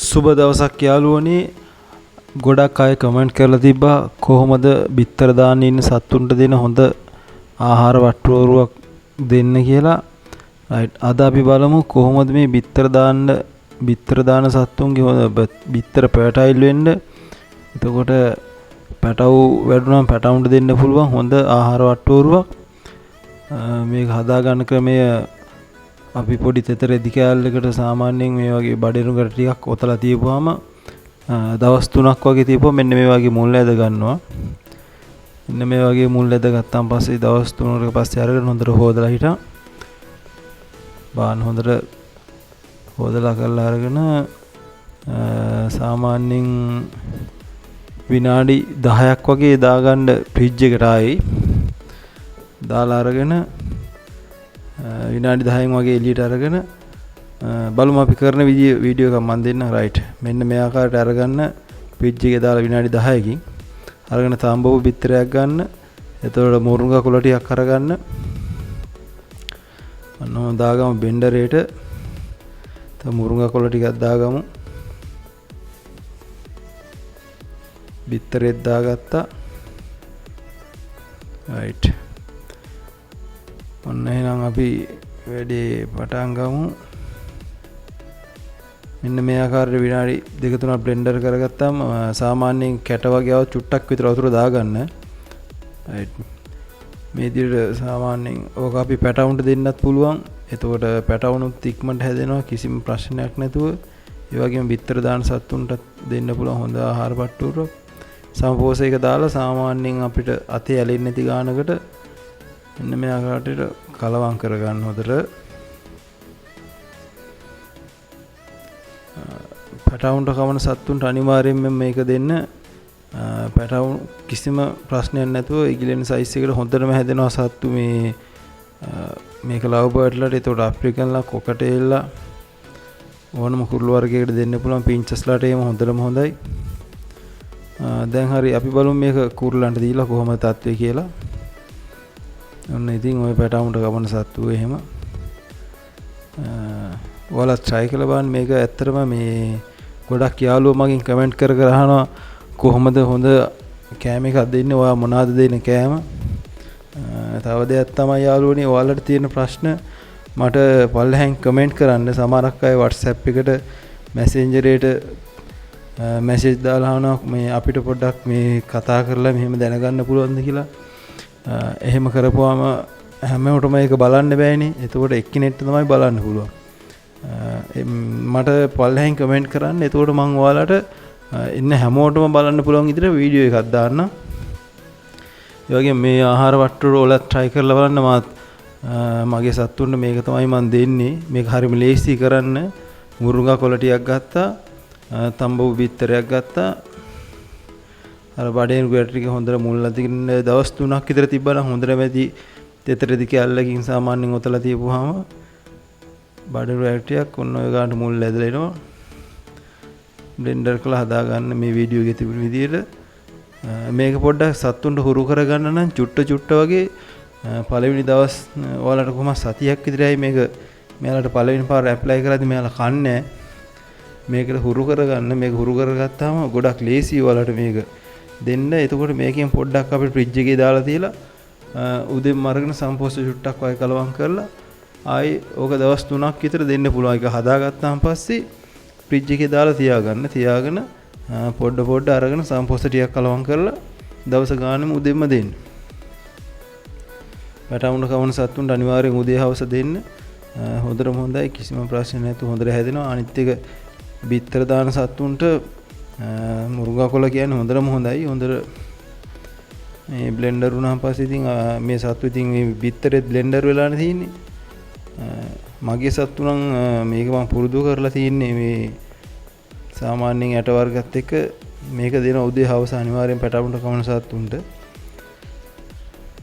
සුබ දවසක් යාළුවනේ. ගොඩක් අය කමෙන්ට් කරලා තිබ්බා කොහොමද බිත්තර දාන්න ඉන්න සත්තුන්ට දෙන හොඳ ආහාර වට්ටෝරුවක් දෙන්න කියලා. රයිට්, අද අපි බලමු කොහොමද මේ බිත්තර දාන සත්තුන්ගේ හොඳ බිත්තර ෆර්ටයිල් වෙන්න, එතකොට පැටව් වැඩුණාම පැටවුන්ට දෙන්න පුළුවන් හොඳ ආහාර වට්ටෝරුවක්. මේක හදාගන්න ක්‍රමය අපි පොඩි තෙත රෙදි කෑල්ලකට සාමාන්‍යයෙන් මේ වගේ බඩේරුඟට ටිකක් ඔතලා තියපුවාම දවස් 3ක් වගේ තියපුවා මෙන්න මේ වගේ මුල් ඇද ගන්නවා. මෙන්න මේ වගේ මුල් ඇද ගත්තාන් පස්සේ දවස් 3කට පස්සේ අරගෙන හොඳට හොදලා හිටන් බාන හොඳට හොදලා කරලා අරගෙන සාමාන්‍යයෙන් විනාඩි 10ක් වගේ දාගන්න ෆ්‍රිජ් එකට ආයේ දාලා අරගෙන විනාඩි 10න් වගේ එළියට අරගෙන බලමු අපි කරන විදිය වීඩියෝ එකක් මම දෙන්නම්. රයිට්, මෙන්න මේ ආකාරයට අරගන්න ෆ්‍රිජ් එකේ දාලා විනාඩි 10කින් අරගෙන තඹපු බිත්තරයක් ගන්න. එතකොට මුරුංගා කොළ ටිකක් අරගන්න. ඔන්න ඔහොම දාගමු බෙන්ඩරේට. තව මුරුංගා කොළ ටිකක් දාගමු. බිත්තරෙත් දාගත්තා. රයිට්, ඔන්න එහෙනම් අපි වැඩේ පටන් ගමු. මෙන්න මේ ආකාරයට විනාඩි 2-3ක් බ්ලෙන්ඩර් කරගත්තාම සාමාන්‍යයෙන් කැට වගේ ආව චුට්ටක් විතර වතුර දාගන්න. රයිට්, මේ විදිහට සාමාන්‍යයෙන් ඕක අපි පැටවුන්ට දෙන්නත් පුළුවන්. එතකොට පැටවුනුත් ඉක්මනට හැදෙනවා කිසිම ප්‍රශ්නයක් නැතුව. ඒ වගේම බිත්තර දාන සත්තුන්ටත් දෙන්න පුළුවන් හොඳ ආහාර පට්ටුවක්. සමපෝස එක දාලා සාමාන්‍යයෙන් අපිට අතේ ඇලෙන්නේ නැති ගානකට මෙන්න මේ ආකාරයට කලවම් කරගන්න හොඳට. පැටවුන්ට කවන සත්තුන්ට අනිවාර්යයෙන්ම මේක දෙන්න. පැටවුන් කිසිම ප්‍රශ්නයක් නැතුව ඉගිලෙන සයිස් එකට හොඳටම හැදෙනවා සත්තු. මේක ලව් බර්ඩ්ලාට, එතකොට ඇෆ්‍රිකන්ලා, කොකටේල්ලා ඕනම කුරුළු වර්ගයකට දෙන්න පුළුවන්. පින්චස්ලාට එහෙම හොඳටම හොඳයි. දැන් හරි අපි බලමු මේක කුරුල්ලන්ට දීලා කොහොමද තත්ත්වය කියලා. ඔන්න ඉතින් ඔය පැටවුන්ට කවන සත්තු එහෙම ඔයාලා try කරලා බලන්න. මේක ඇත්තටම මේ ගොඩක් යාළුවෝ මගෙන් කමෙන්ට් කර කර අහනවා කොහොමද හොඳ කෑම එකක් දෙන්නේ, ඔයා මොනවද දෙන්නේ කෑම. තව දෙයක් තමයි යාළුවනේ, ඔයාලට තියෙන ප්‍රශ්න මට පල්ලෙහායින් කමෙන්ට් කරන්න. සමහරක් අය WhatsApp එකට Messenger එකට මැසේජ් දාලා අහනවා මේ අපිට පොඩ්ඩක් මේ කතා කරලා මෙහෙම දැනගන්න පුළුවන්ද කියලා. එහෙම කරපුවාම හැමෝටම ඒක බලන්න බෑනේ. එතකොට එක්කෙනෙක්ට තමයි බලන්න පුළුවන්. මට පල්ලෙහායින් කමෙන්ට් කරන්න. එතකොට මං ඔයාලට ඉන්න හැමෝටම බලන්න පුළුවන් විදිහට වීඩියෝ එකක් දාන්නම්. ඒ වගේම මේ ආහාර වට්ටෝර ඔයාලත් try කරලා බලන්න. මගේ සත්තුන්ට මේක තමයි මං දෙන්නේ. මේක හරිම ලේසි කරන්න. මුරුංගා කොළ ටිකක් ගත්තා, තඹපු බිත්තරයක් ගත්තා. අර බඩේන ගැට ටික හොඳට මුල් අතින් දවස් 3ක් විතර තිබ්බනම් හොඳටම ඇති. තෙත රෙදි කැල්ලකින් සාමාන්‍යයෙන් ඔතලා තියපුවාම බඩේන ගැට ටිකක් ඔන්න ඔය ගානට මුල් ඇදලා එනවා. බ්ලෙන්ඩර් කරලා හදාගන්න මේ වීඩියෝ එකේ තිබුණු විදිහට. මේක පොඩ්ඩක් සත්තුන්ට හුරු කරගන්න නම් චුට්ට චුට්ට වගේ පළවෙනි දවස් ඔයාලට කොහොම සතියක් විතරයි මේක මෙයාලට පළවෙනි පාර ඇප්ලයි කරද්දි මෙයාලා කන්නේ. මේකට හුරු කරගන්න. මේක හුරු කරගත්තාම ගොඩක් ලේසි ඔයාලට මේක දෙන්න. එතකොට මේකෙන් පොඩ්ඩක් අපි ෆ්‍රිජ් එකේ දාලා තියලා උදෙන්ම අරගෙන සම්පෝස්ත චුට්ටක් වගේ කලවම් කරලා ආයේ ඕක දවස් 3ක් විතර දෙන්න පුළුවන්. ඒක හදාගත්තාන් පස්සේ ෆ්‍රිජ් එකේ දාලා තියාගන්න. තියාගෙන පොඩ පොඩ අරගෙන සම්පෝස්ත ටිකක් කලවම් කරලා දවස ගානෙම උදෙන්ම දෙන්න. පැටවුන කවන සත්තුන්ට අනිවාර්යෙන් උදේ හවස දෙන්න. හොඳටම හොඳයි, කිසිම ප්‍රශ්න නැතුව හොඳට හැදෙනවා. අනිත් එක බිත්තර දාන සත්තුන්ට මුරුංගා කොළ කියන්නේ හොඳටම හොඳයි. හොඳට මේ බ්ලෙන්ඩර් වුණාන් පස්සේ ඉතින් මේ සත්තු ඉතින් මේ බිත්තරෙත් බ්ලෙන්ඩර් වෙලානේ තියෙන්නේ. මගේ සත්තු නම් මේක මං පුරුදු කරලා තියෙන්නේ. මේ සාමාන්‍යයෙන් ඇට වර්ගත් එක්ක මේක දෙන උදේ හවස අනිවාර්යෙන් පැටවුන්ට කවන සත්තුන්ට.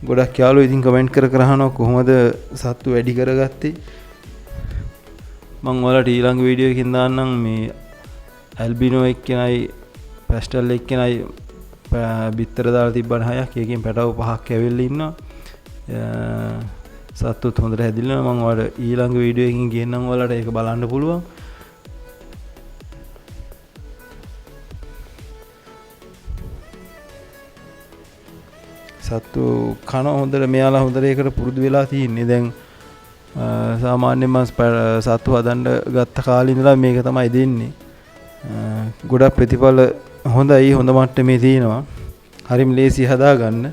ගොඩක් යාළුවෝ ඉතින් කමෙන්ට් කර කර අහනවා කොහොමද සත්තු වැඩි කරගත්තේ. මං ඔයාලට ඊළඟ වීඩියෝ එකකින් දාන්නම් මේ ඇල්බිනෝ එක්කෙනයි පැස්ටල් එක්කෙනයි බිත්තර දාලා තිබ්බන 6ක්, ඒකෙන් පැටවු 5ක් ඇවිල්ලා ඉන්නවා. සත්තුත් හොඳට හැදිලා. මං ඔයාලට ඊළඟ වීඩියෝ එකකින් ගේන්නම් ඔයාලට ඒක බලන්න පුළුවන්. සත්තු කන හොඳට මෙයාලා හොඳට ඒකට පුරුදු වෙලා තියෙන්නේ. දැන් සාමාන්‍යයෙන් මම සත්තු හදන්න ගත්ත කාලේ ඉඳලා මේක තමයි දෙන්නේ. ගොඩක් ප්‍රතිඵල හොඳයි, හොඳ මට්ටමේ තියෙනවා. හරිම ලේසි හදාගන්න.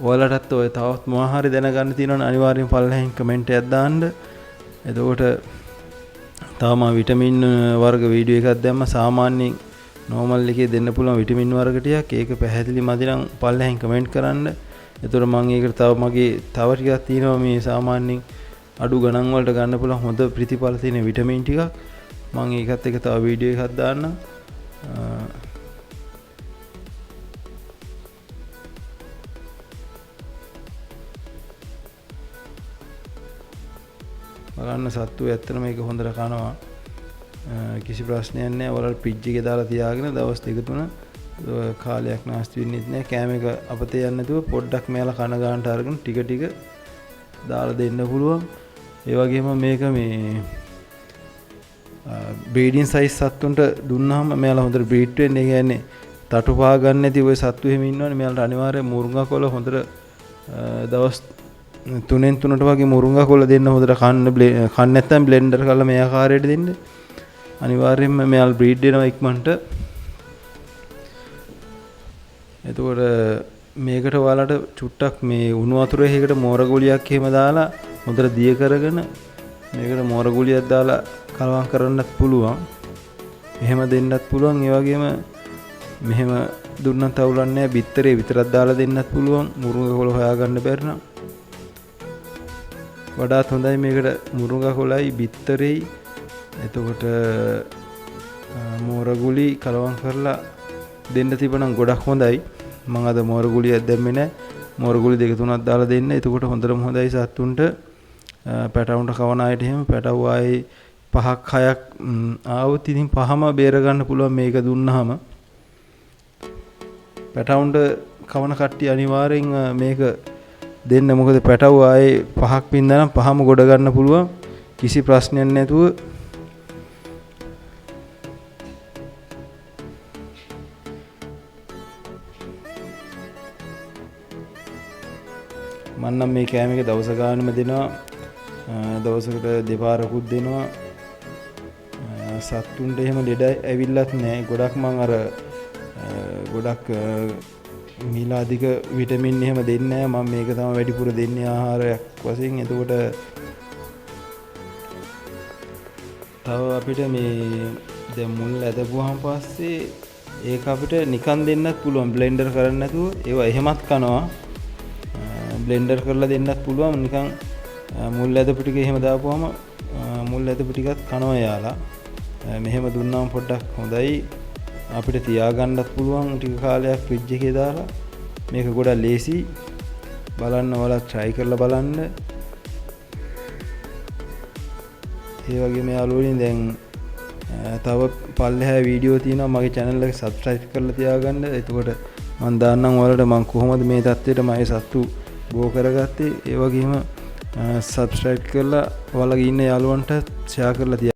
ඔයාලටත් ඔය තවත් මොනවා හරි දැනගන්න තියෙනවා නම් අනිවාර්යෙන් පල්ලෙහෙන් කමෙන්ට් එකක් දාන්න. එතකොට තව මම විටමින් වර්ග වීඩියෝ එකක් දැම්ම. සාමාන්‍යයෙන් නෝමල් එකේ දෙන්න පුළුවන් විටමින් වර්ග ටිකක්. ඒක පැහැදිලි මදි නම් පල්ලෙහෙන් කමෙන්ට් කරන්න. එතකොට මම ඒකට තව මගේ තව ටිකක් තියෙනවා මේ සාමාන්‍යයෙන් අඩු ගණන් වලට ගන්න පුළුවන් හොඳ ප්‍රතිඵල තියෙන විටමින් ටිකක්. මම ඒකත් එක්ක තව වීඩියෝ එකක් දාන්නම්. බලන්න සත්තු ඇත්තටම මේක හොඳට කනවා. කිසි ප්‍රශ්නයක් නෑ. ඔයාලා ෆ්‍රිජ් එකේ දාලා තියාගෙන දවස් දෙක තුන කාලයක් නාස්ති වෙන්නෙත් නෑ. කෑම එක අපතේ යන්නේ නැතුව පොඩ්ඩක් මෙයාලා කන ගන්නට අරගෙන ටික ටික දාලා දෙන්න පුළුවන්. ඒ වගේම මේක මේ බ්‍රීඩින් සයිස් සත්තුන්ට දුන්නාම මෙයාලා හොඳට බ්‍රීඩ් වෙන්නේ. ඒ කියන්නේ තටු පා ගන්න නැති ඔය සත්තු එහෙම ඉන්නවනේ. මෙයාලට අනිවාර්යයෙන් මුරුංගා කොළ හොඳට දවස් තුනෙන් තුනට වගේ මුරුංගා කොළ දෙන්න හොඳට කන්න, කන්න නැත්නම් බ්ලෙන්ඩර් කරලා මේ ආකාරයට දෙන්න. අනිවාර්යයෙන්ම මෙයාලා බ්‍රීඩ් වෙනවා ඉක්මනට. එතකොට මේකට ඔයාලට චුට්ටක් මේ උණු වතුර එකකට මෝර ගුලියක් එහෙම දාලා හොඳට දිය කරගෙන මේකට මෝර ගුලියක් දාලා කලවම් කරන්නත් පුළුවන්. එහෙම දෙන්නත් පුළුවන්. ඒ වගේම මෙහෙම දුන්නත් අවුලක් නෑ. බිත්තරේ විතරක් දාලා දෙන්නත් පුළුවන්. මුරුංගා කොළ හොයාගන්න බැරි නම් වඩාත් හොඳයි මේකට මුරුංගා කොළයි බිත්තරෙයි එතකොට මෝර ගුලි කලවම් කරලා දෙන්න තිබ්බනම් ගොඩක් හොඳයි. මං අද මෝර ගුලියක් දැම්මේ නෑ. මෝර ගුලි දෙක තුනක් දාලා දෙන්න. එතකොට හොඳටම හොඳයි සත්තුන්ට. පැටවුන්ට කවන අයට එහෙම පැටව් ආයේ පහක් හයක් ආවොත් ඉතින් පහම බේර ගන්න පුළුවන් මේක දුන්නාම. පැටවුන්ට කවන කට්ටිය අනිවාර්යෙන් මේක දෙන්න. මොකද පැටව් ආයේ පහක් පින්දා නම් පහම ගොඩ ගන්න පුළුවන් කිසි ප්‍රශ්නයක් නැතුව. මං නම් මේ කෑම එක දවස ගානෙම දෙනවා. දවසකට දෙපාරකුත් දෙනවා. සත්තුන්ට එහෙම ලෙඩ ඇවිල්ලත් නෑ. ගොඩක් මං අර ගොඩක් මිල අධික විටමින් එහෙම දෙන්නේ නෑ. මං මේක තමයි වැඩිපුර දෙන්නේ ආහාරයක් වශයෙන්. එතකොට තව අපිට මේ දැන් මුල් ඇදපුවාම පස්සේ ඒක අපිට නිකන් දෙන්නත් පුළුවන්. බ්ලෙන්ඩර් කරන්න නැතුව ඒවා එහෙමත් කනවා. බ්ලෙන්ඩර් කරලා දෙන්නත් පුළුවන්. නිකන් මුල් ඇදපු ටික එහෙම දාපුවාම මුල් ඇදපු ටිකත් කනවා යාලා. මෙහෙම දුන්නාම පොඩ්ඩක් හොඳයි. අපිට තියාගන්නත් පුළුවන් ටික කාලයක් ෆ්‍රිජ් එකේ දාලා. මේක ගොඩක් ලේසි. බලන්න ඔයාලා try කරලා බලන්න. ඒ වගේම යාළුවනේ දැන් තව පල්ලෙහා වීඩියෝ තියෙනවා මගේ channel එක subscribe කරලා තියාගන්න. එතකොට මං දාන්නම් ඔයාලට මං කොහොමද මේ තත්ත්වයට මගේ සත්තු බෝ කරගත්තේ. ඒ වගේම subscribe කරලා ඔයාලගේ ඉන්න යාළුවන්ට share කරලා තියාගන්න.